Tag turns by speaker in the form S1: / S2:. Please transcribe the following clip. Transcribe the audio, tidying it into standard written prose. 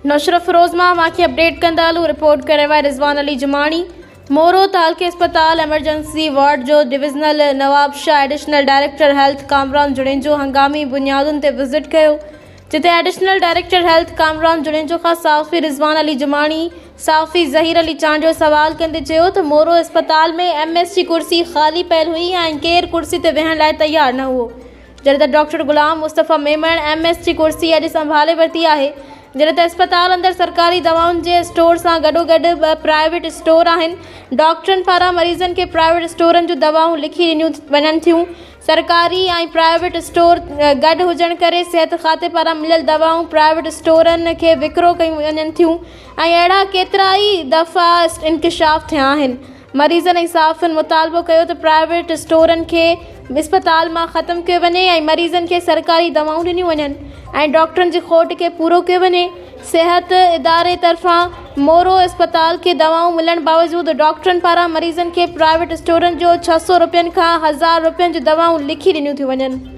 S1: نوشھروفيروز مان اوهان کي اپڊيٽ ڪندا هلون رپورٽ ڪري رهيو آهي رضوان علي جماڻي مورو تعلقي اسپتال ايمرجنسي وارڊ جو divisional Nawabshah additional director health Kamran Junejo هنگامي بنيادن تي وزٽ ڪيو جتي additional director health Kamran Junejo کان صحافي رضوان علي جماڻي صحافي ظهير علي چانڊيو سوال ڪندي چيو ته مورو اسپتال ۾ ايم ايس جي ڪرسي خالي پيل هئي ۽ ڪير ڪرسي تي ويهڻ لاء تيار نه هئو جڏهن ته doctor Ghulam Mustafa Memon M S جي ڪرسي اڄ سنڀالي ورتي آهي جڏهن ته اسپتال اندر سرڪاري دوائن جي اسٽور سان گڏوگڏ ٻه پرائيويٽ اسٽور آهن ڊاڪٽرن پاران مريضن کي پرائيويٽ اسٽورن جون دوائون لکي ڏنيون وڃن ٿيون سرڪاري ۽ پرائيويٽ اسٽور گڏ هجڻ ڪري صحت کاتي پاران مليل دوائون پرائيويٽ اسٽورن کي وڪرو ڪيون وڃن ٿيون ۽ اهڙا ڪيترائي دفعا انڪشاف ٿيا آهن مريضن ۽ صحافين مطالبو ڪيو ته پرائيويٽ اسٽورن کي اسپتال مان ختم ڪيو وڃي ۽ مريضن کي سرڪاري دوائون ڏنيون وڃن ۽ ڊاڪٽرن جي کوٽ کي پورو ڪيو وڃي صحت اداري طرفان مورو اسپتال کي دوائون ملڻ باوجود ڊاڪٽرن پاران مريضن کي پرائيويٽ اسٽورن جو 600 روپين کان هزار روپين جون دوائون لکي ڏنيون ٿيون وڃن.